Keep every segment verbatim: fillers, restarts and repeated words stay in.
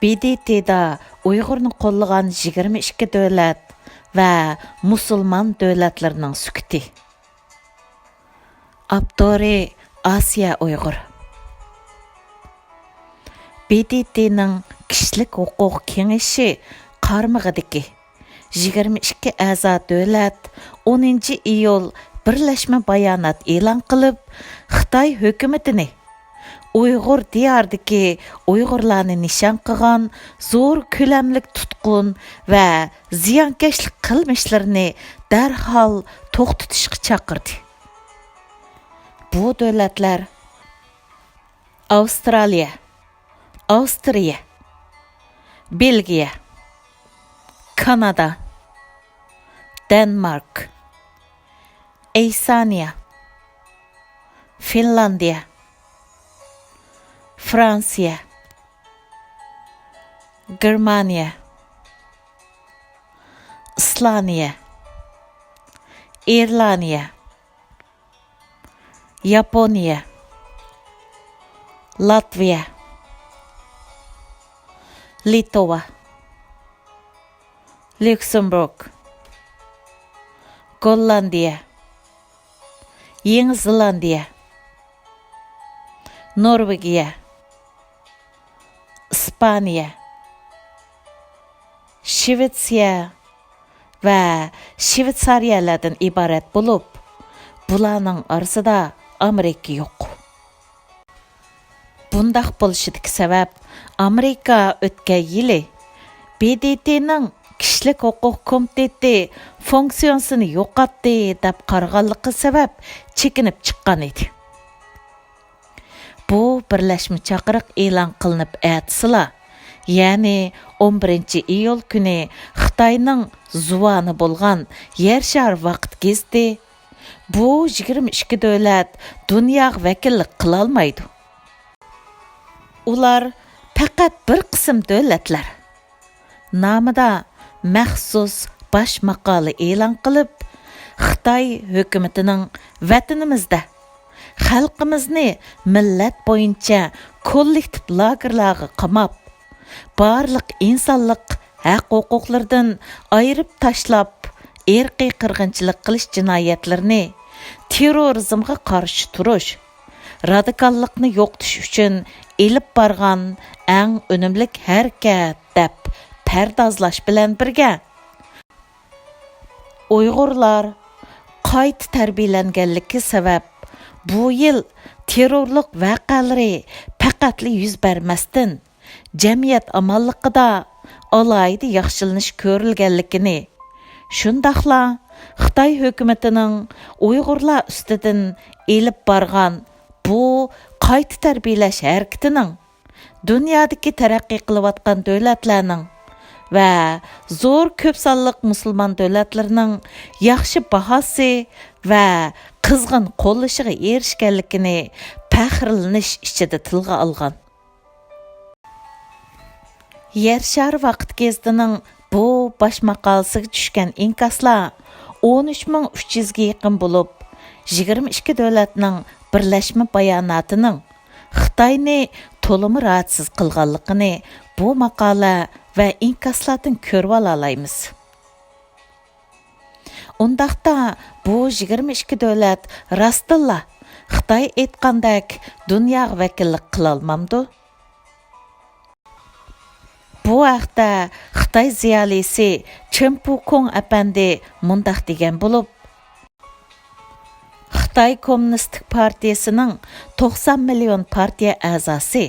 ب د ت دا ئۇيغۇرنى قوللىغان يىگىرمە ئىككى دۆلەت ۋە مۇسۇلمان دۆلەتلىرىنىڭ سۈكۈتى. ئاپتورى: ئاسىيا ئۇيغۇر. ب د ت نىڭ كىشىلىك ھوقۇق كېڭىشى قارمىقىدىكى يىگىرمە ئىككى ئەزا دۆلەت ئونىنچى ئىيۇل بىرلەشمە بايانات ئېلان قىلىپ، خىتاي ھۆكۈمىتىنى ئۇيغۇر دىيارىدىكى ئۇيغۇرلارنى نىشان قىلغان زور كۆلەملىك تۇتقۇن ۋە زىيانكەشلىك قىلمىشلىرىنى دەرھال توختىتىشقا چاقىردى. بۇ دۆلەتلەر: ئاۋسترالىيە، ئاۋسترىيە، بېلگىيە، كانادا، دەنمارك، ئىسلانىيە، فىنلاندىيە، فرانسىيە، گېرمانىيە، ئىسلانىيە، ئىرلانىيە، ياپونىيە، لاتۋىيە، لىتۋا، ليۇكسېمبۇرگ، گوللاندىيە، يېڭى زېلاندىيە، نورۋېگىيە، ئىسپانىيە، شىۋېتسىيە ۋە شىۋېتسارىيەلەردىن ئىبارەت بولۇپ، بۇلارنىڭ ئارىسىدا ئامېرىكا يوق. بۇنداق بولۇشىدىكى سەۋەب، ئامېرىكا ئۆتكەن يىلى ب د ت نىڭ كىشىلىك ھوقۇق كومىتېتى فۇنكسىيونىسىنى يوقاتتى دەپ قارىغانلىقى سەۋەب چېكىنىپ چىققان ئىدى. بۇ بىرلەشمە چاقىرىق ئېلان قىلىنىپ ئەتىسىلا، يەنى ئون بىرىنچى ئىيۇل كۈنى خىتاينىڭ زۇۋانى بولغان يەر شارى ۋاقىت گېزىتى، بۇ يىگىرمە ئىككى دۆلەت دۇنياغا ۋەكىللىك قىلالمايدۇ. ئۇلار پەقەت بىر قىسىم دۆلەتلەر نامىدا مەخسۇس باش ماقالە ئېلان قىلىپ، خىتاي ھۆكۈمىتىنىڭ ۋەتىنىمىزدە خەلقىمىزنى مىللەت بويىچە كوللېكتىپ لاگېرلارغا قاماپ، بارلىق ئىنسانلىق ھەق-ھوقۇقلىرىدىن ئايرىپ تاشلاپ، ئىرقىي قىرغىنچىلىق قىلىش جىنايەتلىرىنى، تېررورىزمغا قارشى تۇرۇش، رادىكاللىقنى يوقىتىش ئۈچۈن ئېلىپ بارغان ئەڭ ئۈنۈملۈك ھەرىكەت دەپ پەردازلاش بىلەن بىرگە، ئۇيغۇرلار قايتا تەربىيەلەنگەنلىكى سەۋەب، بۇ يىل تېررورلۇق ۋەقەلىرى پەقەتلا يۈز بەرمەستىن، جەمئىيەت ئامانلىقىدا ئالاھىدە ياخشىلىنىش كۆرۈلگەنلىكىنى، شۇنداقلا خىتاي ھۆكۈمىتىنىڭ ئۇيغۇرلار ئۈستىدىن ئېلىپ بارغان بۇ قايتا تەربىيەلەش ھەرىكىتىنىڭ دۇنيادىكى تەرەققىي قىلىۋاتقان دۆلەتلەرنىڭ ۋە زور كۆپ سانلىق مۇسۇلمان دۆلەتلىرىنىڭ ياخشى باھاسى ۋە قىزغىن قوللىشىغا ئېرىشكەنلىكىنى پەخىرلىنىش ئىچىدە تىلغا ئالغان. يەر شارى ۋاقىت گېزىتىنىڭ بۇ باش ماقالىسىگە چۈشكەن ئىنكاسلار ئون ئۈچ مىڭ ئۈچ يۈزگە يېقىن بولۇپ، يىگىرمە ئىككى دۆلەتنىڭ بىرلەشمە باياناتىنىڭ خىتاينى تولىمۇ راھەتسىز قىلغانلىقىنى بۇ ماقالە ۋە ئىنكاسلاردىن كۆرۈۋالالايمىز. ئۇنداقتا بۇ يىگىرمە ئىككى دۆلەت راستتىنلا خىتاي ئېيتقاندەك دۇنياغا ۋەكىللىك قىلالمامدۇ؟ بۇ ھەقتە خىتاي زىيالىيسى چېن پۇكوڭ ئەپەندى مۇنداق دېگەن بولۇپ، خىتاي كوممۇنىستىك پارتىيىسىنىڭ توقسان مىليون پارتىيە ئەزاسى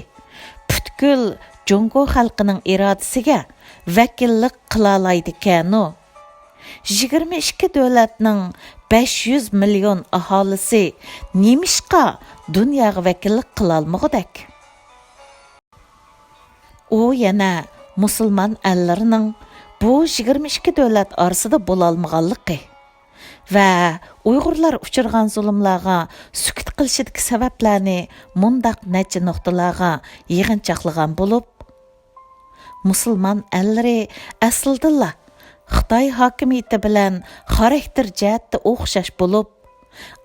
پۈتكۈل جۇڭگو خەلقىنىڭ ئىرادىسىگە ۋەكىللىك قىلالايدىكەنۇ؟ يىگىرمە ئىككى دۆلەتنىڭ بەش يۈز مىليون ئاھالىسى نېمىشقا دۇنياغا ۋەكىللىك قىلالمىغۇدەك؟ ئۇ يەنە مۇسۇلمان ئەللىرىنىڭ بۇ يىگىرمە ئىككى دۆلەت ئارىسىدا بولالمىغانلىقى ۋە ئۇيغۇرلار ئۇچرىغان زۇلۇملارغا سۈكۈت قىلىشىدىكى سەۋەبلەرنى مۇنداق نەچچە نۇقتىلارغا يىغىنچاقلىغان بولۇپ، مۇسۇلمان ئەللىرى ئەسلىدىنلا خىتاي ھاكىمىيىتى بىلەن خاراكتېر جەھەتتە ئوخشاش بولۇپ،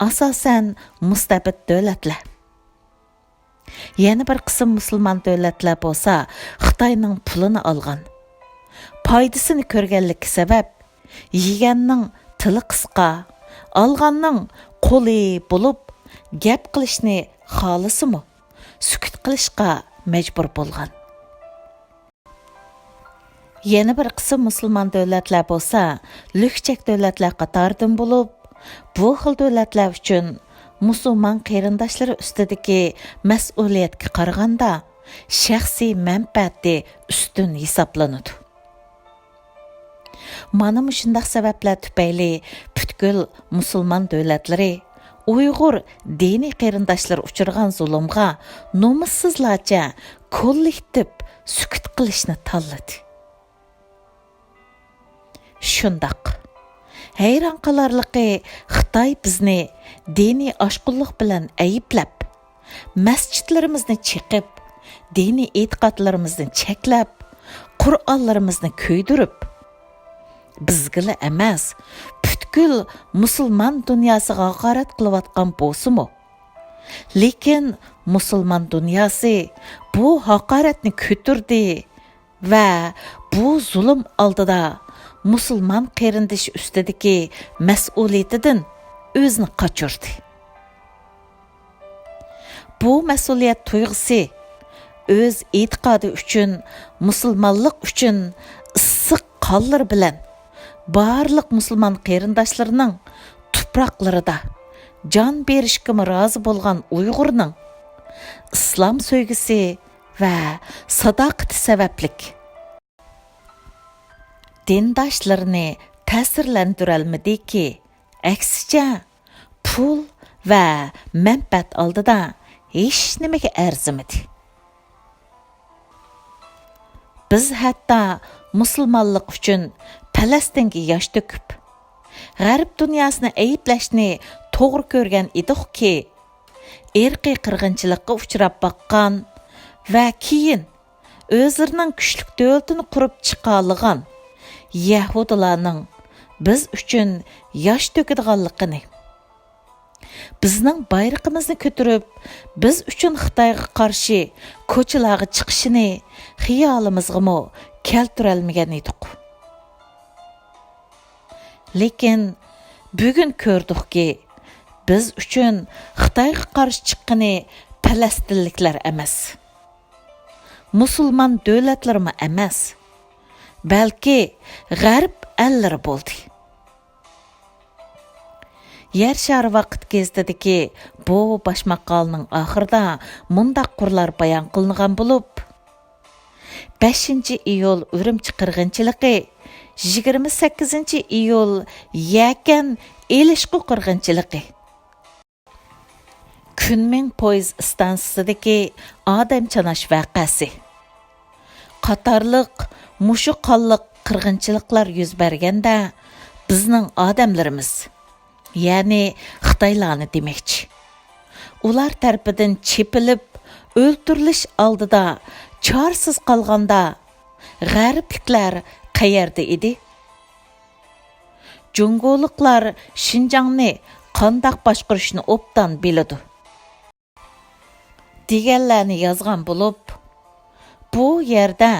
ئاساسەن مۇستەبىت دۆلەتلەر. يەنە بىر قىسىم مۇسۇلمان دۆلەتلەر بولسا خىتاينىڭ پۇلىنى ئالغان. پايدىسىنى كۆرگەنلىكى سەۋەب، يېگەننىڭ تىلى قىسقا، ئالغاننىڭ قولى بولۇپ، گەپ قىلىشنى خالىسىمۇ، سۈكۈت قىلىشقا مەجبۇر بولغان. يەنە بىر قىسىم مۇسۇلمان دۆلەتلەر بولسا لۈكچەك دۆلەتلەر قاتارىدىن بولۇپ، بۇ خىل دۆلەتلەر ئۈچۈن مۇسۇلمان قېرىنداشلىرى ئۈستىدىكى مەسئۇلىيەتكە قارىغاندا شەخسىي مەنپەئەتى ئۈستۈن ھېسابلىنىدۇ. مانا مۇشۇنداق سەۋەبلەر تۈپەيلى پۈتكۈل مۇسۇلمان دۆلەتلىرى ئۇيغۇر دىنىي قېرىنداشلىرى ئۇچرىغان زۇلۇمغا نومۇسسىزلارچە كوللېكتىپ سۈكۈت قىلىشنى تاللىدى. شۇنداق. ھەيران قالارلىقى، خىتاي بىزنى دىنىي ئاشقۇنلۇق بىلەن ئەيىبلەپ، مەسچىتلىرىمىزنى چېقىپ، دىنىي ئېتىقادلىرىمىزنى چەكلەپ، قۇرئانلىرىمىزنى كۆيدۈرۈپ، بىزگىلا ئەمەس، پۈتكۈل مۇسۇلمان دۇنياسىغا ھاقارەت قىلىۋاتقان بولسىمۇ، لېكىن مۇسۇلمان دۇنياسى بۇ ھاقارەتنى كۆتۈردى ۋە بۇ زۇلۇم ئالدىدا مۇسۇلمان قېرىندىشى ئۈستىدىكى مەسئۇلىيىتىدىن ئۆزىنى قاچۇردى. بۇ مەسئۇلىيەت تۇيغۇسى ئۆز ئېتىقادى ئۈچۈن، مۇسۇلمانلىق ئۈچۈن ئىسسىق قانلىرى بىلەن بارلىق مۇسۇلمان قېرىنداشلىرىنىڭ تۇپراقلىرىدا جان بېرىشكىمۇ رازى بولغان ئۇيغۇرنىڭ ئىسلام سۆيگۈسى ۋە ساداقىتى سەۋەبلىك دىنداشلىرىنى تەسىرلەندۈرەلمىدىكى، ئەكسىچە، پۇل ۋە مەنپەئەت ئالدىدا ھېچنېمىگە ئەرزىمىدى. بىز ھەتتا مۇسۇلمانلىق ئۈچۈن پەلەستىنگە ياش تۆكۈپ، غەرب دۇنياسىنى ئەيىبلەشنى توغرا كۆرگەن ئىدۇقكى، ئىرقىي قىرغىنچىلىققا ئۇچراپ باققان ۋە كېيىن ئۆزلىرىنىڭ كۈچلۈك دۆلىتىنى قۇرۇپ چىقالىغان يەھۇدىيلارنىڭ بىز ئۈچۈن ياش تۆكىدىغانلىقىنى، بىزنىڭ بايرىقىمىزنى كۆتۈرۈپ، بىز ئۈچۈن خىتايغا قارشى كوچىلارغا چىقىشىنى خىيالىمىزغىمۇ كەلتۈرەلمىگەن ئىدۇق. لېكىن بۈگۈن كۆردۇقكى، بىز ئۈچۈن خىتايغا قارشى چىققىنى پەلەستىنلىكلەر ئەمەس، مۇسۇلمان دۆلەتلىرىمۇ ئەمەس، بەلكى غەرب ئەللىرى بولدى. يەر شارى ۋاقىت گېزىتىدىكى بۇ باش ماقالىنىڭ ئاخىرىدا مۇنداق قۇرلار بايان قىلىنغان بولۇپ، بەشىنچى ئىيۇل ئۈرۈمچى قىرغىنچىلىقى، يىگىرمە سەككىزىنچى ئىيۇل يەكەن ئېلىشقۇ قىرغىنچىلىقى، كۈنمىڭ پويىز ئىستانسىسىدىكى ئادەم چاناش ۋەقەسى قاتارلىق مۇشۇ قانلىق قىرغىنچىلىقلار يۈز بەرگەندە، بىزنىڭ ئادەملىرىمىز، يەنى خىتايلارنى دېمەكچى، ئۇلار تەرىپىدىن چېپىلىپ ئۆلتۈرۈلۈش ئالدىدا چارىسىز قالغاندا، غەربلىكلەر قەيەردە ئىدى؟ جۇڭگولۇقلار شىنجاڭنى قانداق باشقۇرۇشنى ئوبدان بىلىدۇ، دېگەنلەرنى يازغان بولۇپ، بۇ يەردە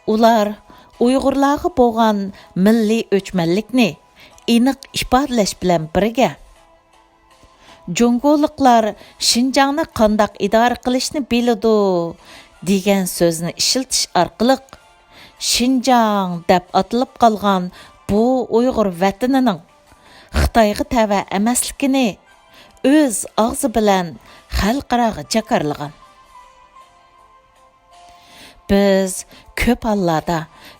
ئۇلار ئۇيغۇرلارغا بولغان مىللىي ئۆچمەنلىكنى ئېنىق ئىپادىلەش بىلەن بىرگە، جۇڭگولۇقلار شىنجاڭنى قانداق ئىدارە قىلىشنى بىلىدۇ، دېگەن سۆزنى ئىشلىتىش ئارقىلىق، شىنجاڭ دەپ ئاتىلىپ قالغان بۇ ئۇيغۇر ۋەتىنىنىڭ خىتايغا تەۋە ئەمەسلىكىنى ئۆز ئاغزى بىلەن خەلقئاراغا جاكارلىغان. بىز كۆپ ھاللاردا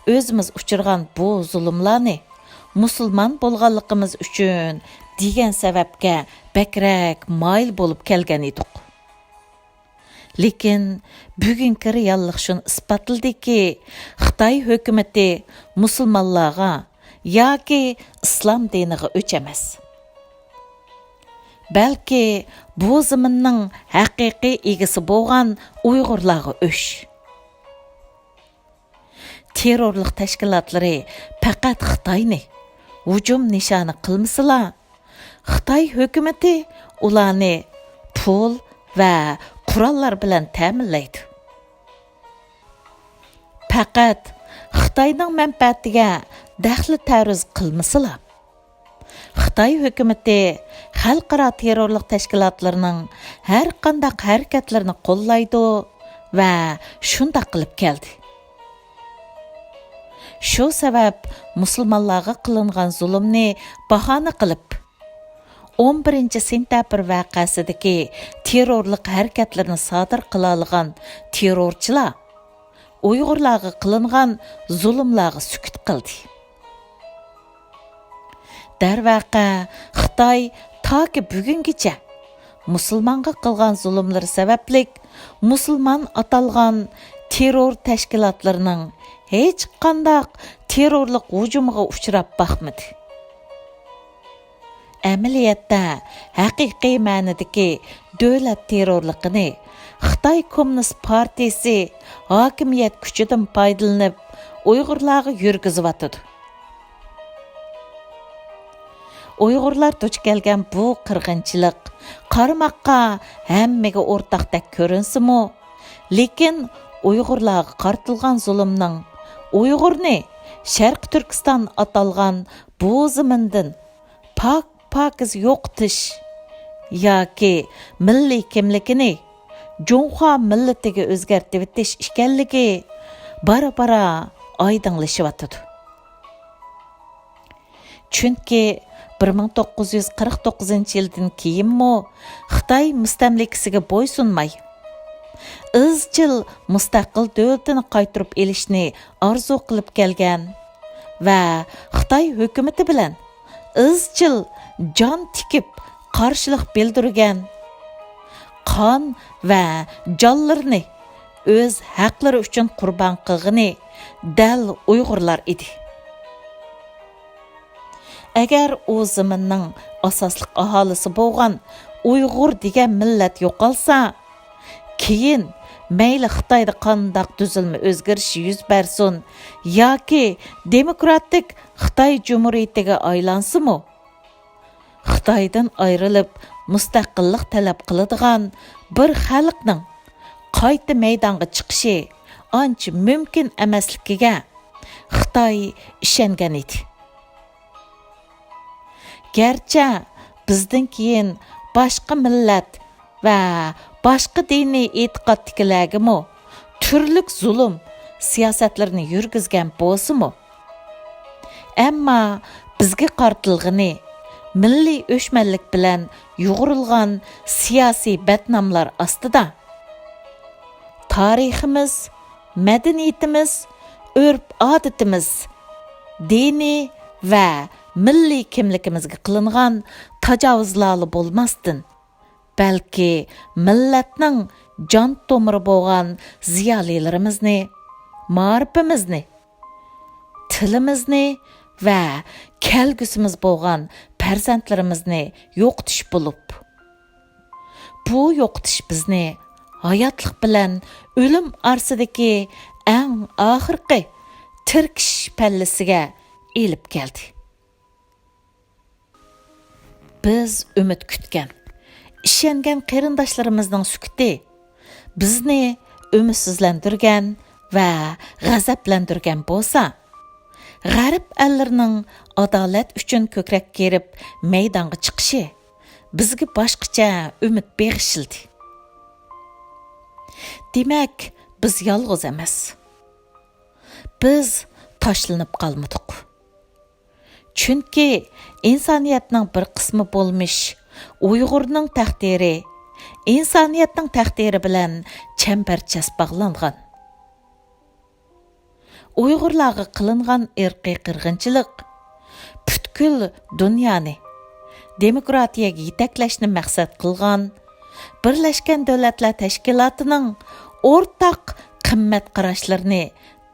ئۆزىمىز ئۇچرىغان بۇ زۇلۇملارنى مۇسۇلمان بولغانلىقىمىز ئۈچۈن دېگەن سەۋەبكە بەكرەك مايىل بولۇپ كەلگەن ئىدۇق. لېكىن بۈگۈنكى رېئاللىق شۇنى ئىسپاتلىدىكى، خىتاي ھۆكۈمىتى مۇسۇلمانلارغا ياكى ئىسلام دىنىغا ئۆچ ئەمەس، بەلكى بۇ زېمىننىڭ ھەقىقىي ئىگىسى بولغان ئۇيغۇرلارغا ئۆچ. تېررورلۇق تەشكىلاتلىرى پەقەت خىتاينى ھۇجۇم نىشانى قىلمىسىلا، خىتاي ھۆكۈمىتى ئۇلارنى پۇل ۋە قوراللار بىلەن تەمىنلەيدۇ. پەقەت خىتاينىڭ مەنپەئەتىگە دەخلى تەرۇز قىلمىسىلا، خىتاي ھۆكۈمىتى خەلقئارا تېررورلۇق تەشكىلاتلىرىنىڭ ھەر قانداق ھەرىكەتلىرىنى قوللايدۇ ۋە شۇنداق قىلىپ كەلدى. شۇ سەۋەب مۇسۇلمانلارغا قىلىنغان زۇلۇمنى باھانە قىلىپ، ئون بىرىنچى سېنتەبىر ۋەقەسىدىكى تېررورلۇق ھەرىكەتلىرىنى سادىر قىلالىغان تېررورچىلار ئۇيغۇرلارغا قىلىنغان زۇلۇملارغا سۈكۈت قىلدى. دەرۋەقە، خىتاي تاكى بۈگۈنگىچە مۇسۇلمانغا قىلغان زۇلۇملىرى سەۋەبلىك مۇسۇلمان ئاتالغان تېررور تەشكىلاتلىرىنىڭ ھېچقانداق تېررورلۇق ھۇجۇمىغا ئۇچراپ باقمىدى. ئەمەلىيەتتە، ھەقىقىي مەنىدىكى دۆلەت تېررورلۇقىنى خىتاي كوممۇنىست پارتىيىسى ھاكىمىيەت كۈچىدىن پايدىلىنىپ ئۇيغۇرلارغا يۈرگۈزۈۋاتىدۇ. ئۇيغۇرلار دۇچ كەلگەن بۇ قىرغىنچىلىق قارىماققا ھەممىگە ئورتاقتەك كۆرۈنسىمۇ، لېكىن ئۇيغۇرلارغا قارىتىلغان زۇلۇمنىڭ ئۇيغۇرنى شەرقىي تۈركىستان ئاتالغان بۇ زېمىندىن پاك-پاكىز يوقىتىش ياكى مىللىي كىملىكىنى جۇڭخۇا مىللىتىگە ئۆزگەرتىۋېتىش ئىكەنلىكى بارا-بارا ئايدىڭلىشىۋاتىدۇ. چۈنكى بىر مىڭ توققۇز يۈز قىرىق توققۇزىنچى يىلدىن كېيىنمۇ خىتاي مۇستەملىكىسىگە بويسۇنماي، ئىزچىل مۇستەقىل دۆلىتىنى قايتۇرۇپ ئېلىشنى ئارزۇ قىلىپ كەلگەن ۋە خىتاي ھۆكۈمىتى بىلەن ئىزچىل جان تىكىپ قارشىلىق بىلدۈرگەن، قان ۋە جانلىرىنى ئۆز ھەقلىرى ئۈچۈن قۇربان قىلغىنى دەل ئۇيغۇرلار ئىدى. ئەگەر ئۇ زېمىننىڭ ئاساسلىق ئاھالىسى بولغان ئۇيغۇر دېگەن مىللەت يوقالسا، كېيىن مەيلى خىتايدا قانداق تۈزۈلمە ئۆزگىرىشى يۈز بەرسۇن ياكى دېموكراتىك خىتاي جۇمھۇرىيىتىگە ئايلانسىمۇ، خىتايدىن ئايرىلىپ مۇستەقىللىق تەلەپ قىلىدىغان بىر خەلقنىڭ قايتا مەيدانغا چىقىشى ئانچە مۇمكىن ئەمەسلىكىگە خىتاي ئىشەنگەن ئىدى. گەرچە بىزدىن كېيىن باشقا مىللەت ۋە باشقا دىنىي ئېتىقادتىكىلەرگىمۇ تۈرلۈك زۇلۇم سىياسەتلىرىنى يۈرگۈزگەن بولسىمۇ، ئەمما بىزگە قارىتىلغىنى مىللىي ئۆچمەنلىك بىلەن يۇغۇرۇلغان سىياسىي بەتناملار ئاستىدا، تارىخىمىز، مەدەنىيىتىمىز، ئۆرپ-ئادىتىمىز، دىنىي ۋە مىللىي كىملىكىمىزگە قىلىنغان تاجاۋۇزلارلا بولماستىن، بەلكى مىللەتنىڭ جان تومۇرى بولغان زىيالىيلىرىمىزنى، مائارىپىمىزنى، تىلىمىزنى ۋە كەلگۈسىمىز بولغان پەرزەنتلىرىمىزنى يوقىتىش بولۇپ، بۇ يوقىتىش بىزنى ھاياتلىق بىلەن ئۆلۈم ئارىسىدىكى ئەڭ ئاخىرقى تىركىشىش پەللىسىگە ئېلىپ كەلدى. بىز ئۈمىد كۈتكەن، ئىشەنگەن قېرىنداشلىرىمىزنىڭ سۈكۈتى بىزنى ئۈمىدسىزلەندۈرگەن ۋە غەزەپلەندۈرگەن بولسا، غەرب ئەللىرىنىڭ ئادالەت ئۈچۈن كۆكرەك كېرىپ مەيدانغا چىقىشى بىزگە باشقىچە ئۈمىد بېغىشلىدى. دېمەك، بىز يالغۇز ئەمەس. بىز تاشلىنىپ قالمىدۇق. چۈنكى ئىنسانىيەتنىڭ بىر قىسمى بولمىش ئۇيغۇرنىڭ تەقدىرى ئىنسانىيەتنىڭ تەقدىرى بىلەن چەمبەرچاس باغلانغان. ئۇيغۇرلارغا قىلىنغان ئىرقىي قىرغىنچىلىق پۈتكۈل دۇنيانى دېموكراتىيەگە يېتەكلەشنى مەقسەت قىلغان بىرلەشكەن دۆلەتلەر تەشكىلاتىنىڭ ئورتاق قىممەت قاراشلىرىنى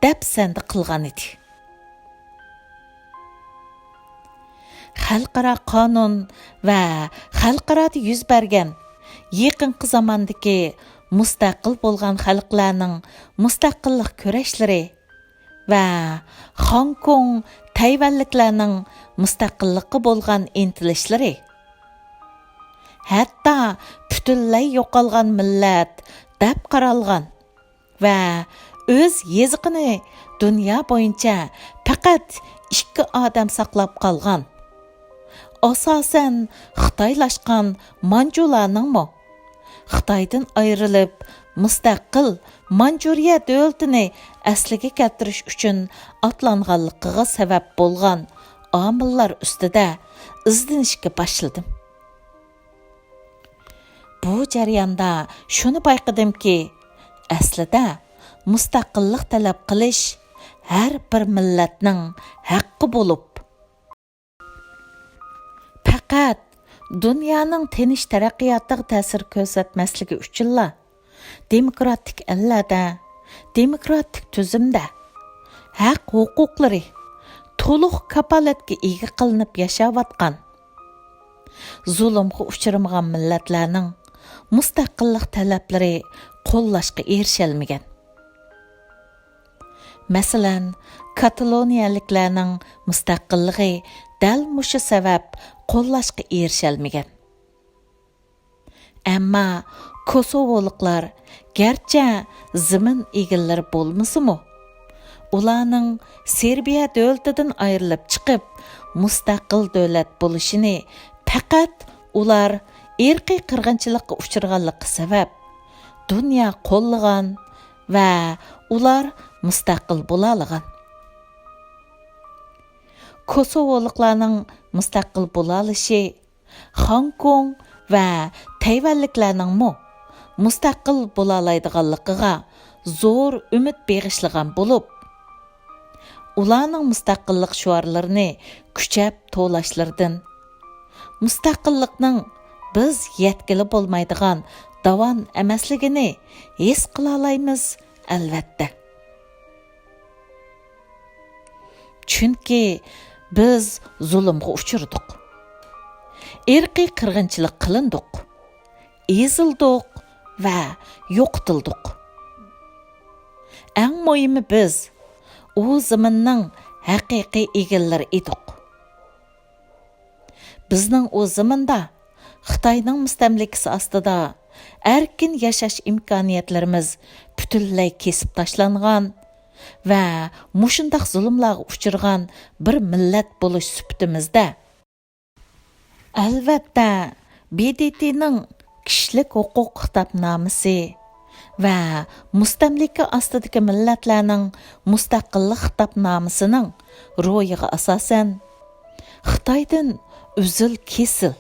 دەپسەندە قىلغان ئىدى. خەلقئارا قانۇن ۋە خەلقئارادا يۈز بەرگەن يېقىنقى زاماندىكى مۇستەقىل بولغان خەلقلەرنىڭ مۇستەقىللىق كۈرەشلىرى ۋە خاڭكوڭ تەيۋەنلىكلەرنىڭ مۇستەقىللىققا بولغان ئىنتىلىشلىرى، ھەتتا پۈت پۈتۈنلەي يوقالغان مىللەت دەپ قارالغان ۋە ئۆز يېزىقىنى دۇنيا بويىچە پەقەت ئىككى ئادەم ساقلاپ قالغان، ئاساسەن خىتايلاشقان مانجۇلارنىڭمۇ خىتايدىن ئايرىلىپ، مۇستەقىل مانجۇرىيە دۆلىتىنى ئەسلىگە كەلتۈرۈش ئۈچۈن ئاتلانغانلىقىغا سەۋەب بولغان ئامىللار ئۈستىدە ئىزدىنىشكە باشلىدىم. بۇ جەرياندا شۇنى بايقىدىمكى، ئەسلىدە مۇستەقىللىق تەلەپ قىلىش ھەر بىر مىللەتنىڭ ھەققى بولۇپ، پەقەت دۇنيانىڭ تىنچ تەرەققىياتىغا تەسىر كۆرسەتمەسلىكى ئۈچۈنلا، دېموكراتىك ئەللەردە، دېموكراتىك تۈزۈمدە ھەق ھوقۇقلىرى تولۇق كاپالەتكە ئىگە قىلىنىپ ياشاۋاتقان، زۇلۇمغا ئۇچرىمىغان مىللەتلەرنىڭ مۇستەقىللىق تەلەپلىرى قوللاشقا ئېرىشەلمىگەن. مەسىلەن، كاتالونىيەلىكلەرنىڭ مۇستەقىللىقى دەل مۇشۇ سەۋەب قوللاشقا ئېرىشەلمىگەن. ئەمما كوسوۋولۇقلار گەرچە زېمىن ئىگىلىرى بولمىسىمۇ، ئۇلارنىڭ سېربىيە دۆلىتىدىن ئايرىلىپ چىقىپ، مۇستەقىل دۆلەت بولۇشىنى پەقەت ئۇلار ئىرقىي قىرغىنچىلىققا ئۇچرىغانلىقى سەۋەب، دۇنيا قوللىغان ۋە ئۇلار مۇستەقىل بولالىغان. كوسوۋولۇقلارنىڭ مۇستەقىل بولالىشى خوڭكوڭ ۋە تەيۋەنلىكلەرنىڭمۇ مۇستەقىل بولالايدىغانلىقىغا زور ئۈمىد بېغىشلىغان بولۇپ، ئۇلارنىڭ مۇستەقىللىق شوئارلىرىنى كۈچەپ توۋلاشلىرىدىن، مۇستەقىللىقنىڭ بىز يەتكىلى بولمايدىغان داۋان ئەمەسلىكىنى ھېس قىلالايمىز، ئەلۋەتتە. چۈنكى بىز زۇلۇمغا ئۇچرىدۇق. ئىرقىي قىرغىنچىلىق قىلىندۇق، ئېزىلدۇق ۋە يوقىتىلدۇق. ئەڭ مۇھىمى، بىز ئۇ زېمىننىڭ ھەقىقىي ئىگىلىرى ئىدۇق. بىزنىڭ ئۇ زېمىندا خىتاينىڭ مۇستەملىكىسى ئاستىدا ئەركىن ياشاش ئىمكانىيەتلىرىمىز پۈتۈنلەي كېسىپ تاشلانغان ۋە مۇشۇنداق زۇلۇملارغا ئۇچرىغان بىر مىللەت بولۇش سۈپىتىمىزدە، ئەلۋەتتە، ب د ت نىڭ كىشىلىك ھوقۇق خىتابنامىسى ۋە مۇستەملىكە ئاستىدىكى مىللەتلەرنىڭ مۇستەقىللىق خىتابنامىسىنىڭ روھىغا ئاساسەن، خىتايدىن ئۈزۈل-كېسىل،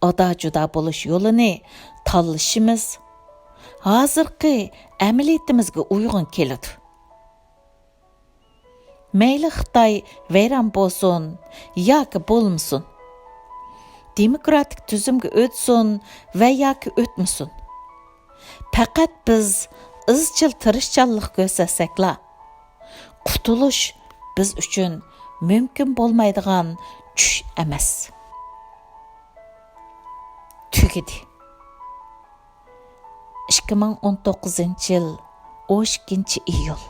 ئادا-جۇدا بولۇش يولىنى تاللىشىمىز ھازىرقى ئەمەلىيىتىمىزگە ئۇيغۇن كېلىدۇ. مەيلى خىتاي ۋەيران بولسۇن ياكى بولمىسۇن، دېموكراتىك تۈزۈمگە ئۆتسۇن ۋە ياكى ئۆتمىسۇن، پەقەت بىز ئىزچىل تىرىشچانلىق كۆرسەتسەكلا، قۇتۇلۇش بىز ئۈچۈن مۇمكىن بولمايدىغان چۈش ئەمەس. تۈگىدى. ئىككى مىڭ ئون توققۇزىنچى يىل، ئون ئىككىنچى ئىيۇل.